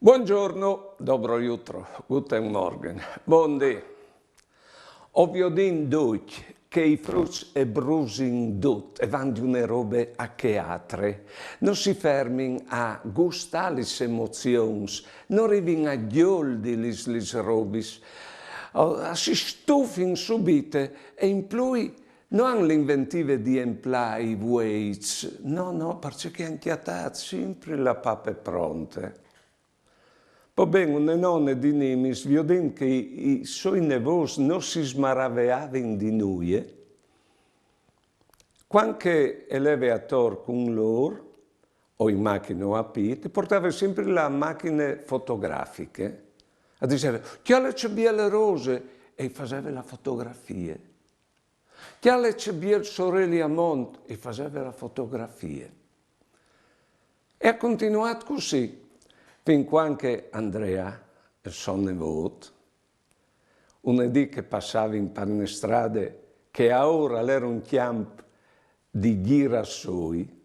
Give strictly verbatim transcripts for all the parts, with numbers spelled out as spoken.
Buongiorno, dobro jutro, guten Morgen, bundì. O viodìn ducj che i fruts e brusin dut e van di une robe a chê altre, no si fermin a gustâ lis emozions, no rivin a gjoldi lis, lis robis, a si stufin subite e in plui no àn l'inventive di emplâ i vueits, no, no, parcè che a àn cjatât simpri la pape pronte. Po ben, une none di Nimis, viodint che i, i soi nevôts no si smaraveavin di nuie, cuant che e leve ator cun lôr, o in machine o a pît, e puartave simpri la machine fotografiche, a diseve: «Cjale ce biele rose!» e i faseve la fotografie. «Cjale ce biel soreli a mont!» e i faseve la fotografie. E à continuât cussì, fin cuant che Andrea, il so nevôt, une dì che a passavin par une strade che aor al jere un cjamp di gjirassoi,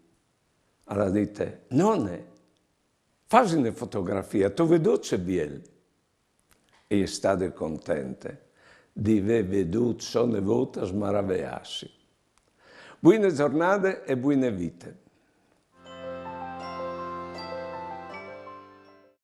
al à dite: «None, fasi une fotografie, tu vês ce biel?» E e je stade contente di vê viodût so nevôt smaraveâsi. Buine zornade e buine vite.